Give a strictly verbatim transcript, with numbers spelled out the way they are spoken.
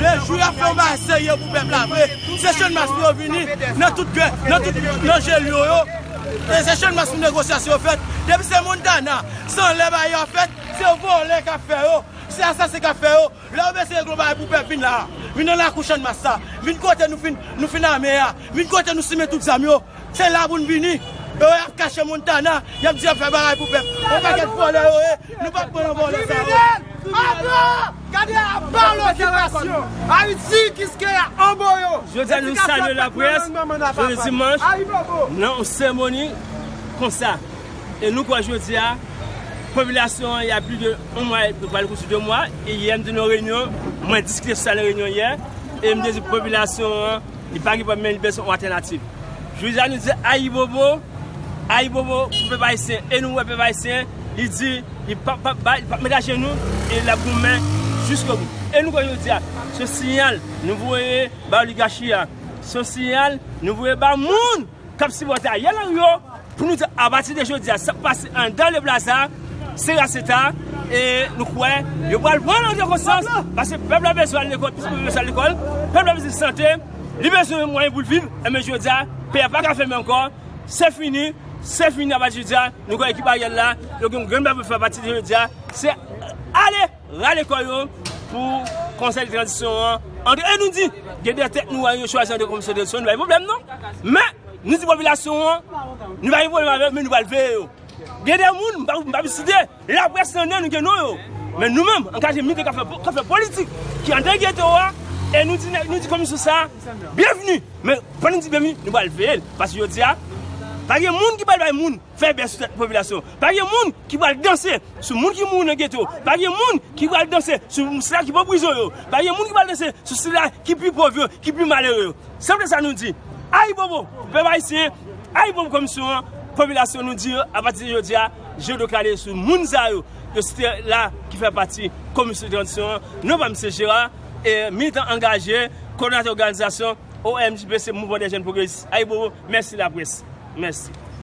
Lejou y ap fè yon bagay serye pou pèp la vre. Se Channmas pou yo vini nan tout gè, nan tout nan je l yo yo. E se Channmas pou negosyasyon yo fèt. Depi se Montana, se anlè bagay yo ap fèt, se vòlè k ap fè yo, se asasen k ap fè yo. Lè yo bezwen regle yon bagay pou pèp, vin la. Vin nan lakou Channmas la. Vin kote nou fin, nou fin ame a. Vin kote nou simen tout zam yo. Se la pou n vini. Yo y ap kache Montana, y ap di y ap fè bagay pou pèp. Yon pakèt vòlè yo ye, nou p ap pran nan vòlè sa yo. Gade apa lokipasyon. Ayiti, Kiskeya, Anboyo. Jodi a nou salye laprès, jodi dimanch, nan yon seremoni konsa. E nou kwè jodi a, popilasyon an, y a plis de yon mwa, nou pral konstwi de mwa, e yè m te nan reyinyon, mwen diskite sou sa nan reyinyon yè, e m te di popilasyon an, li pa gen pwoblèm, men li bezwen yon altènativ. Jodi a nou di ayibobo, ayibobo pou pèp ayisyen, e nou wè pèp ayisyen, li di, li p ap, p ap bay, li p ap met ajenou, e l ap goumen jiskobou. E nou kwè jodi a, se yon siyal nou voye ba oligachi a, se yon siyal nou voye ba moun k ap sipòte Ariel Henry yo, pou nou di, apati de jodi a, sa k pase anndan Leplaza, se raseta, e nou kwè, yo pral pran l an konsyans, paske pèp la bezwen al lekòl, plis pèp la bezwen al lekòl, pèp la bezwen sante, li bezwen mwayen pou l viv, enben jodi a, peyi a pa ka fèmen ankò, se fini, se fini apati de jodi a, nou kwè ekip Ariel la, yo gen yon grenn bagay pou fè apati de jodi a, se ale rale kò yo pou konsèy de tranzisyon an antre. E nou di, gen de tèt nou a yo chwazi antre komisyon de tranzisyon, nou pa gen pwoblèm non. Men, nou di popilasyon an, nou pa gen pwoblèm avè yo, men nou pral veye yo. Gen de moun, m pa, m pa site, laprès nan nou gen non yo. Men nou menm, an kalite milite k ap fè, k ap fè politik, ki antre geto a, e nou di, nou di komisyon sa, byenveni. Men, pandan nou di byenveni, nou pral veye l. Paske jodi a, pa gen moun ki pral bay moun fè bè sou tèt popilasyon. Pa gen moun ki pral danse sou moun ki mouri nan geto. Pa gen moun ki pral danse sou sila ki pran prizon yo. Pa gen moun ki pral danse sou sila ki pi pòv yo, ki pi malere yo. Se pou sa nou di, ayibobo, pèp ayisyen, ayibobo komisyon an, popilasyon nou di yo, apati de jodi a, je do kale sou moun sa yo, yo site la ki fè pati komisyon de tranzisyon an. Non pa m se Gérard, e militan angaje, kowòdinatè òganizasyon O M J P C, Mouvman dè Jèn Pwogresis. Ayibobo, mèsi laprès. Mèsi.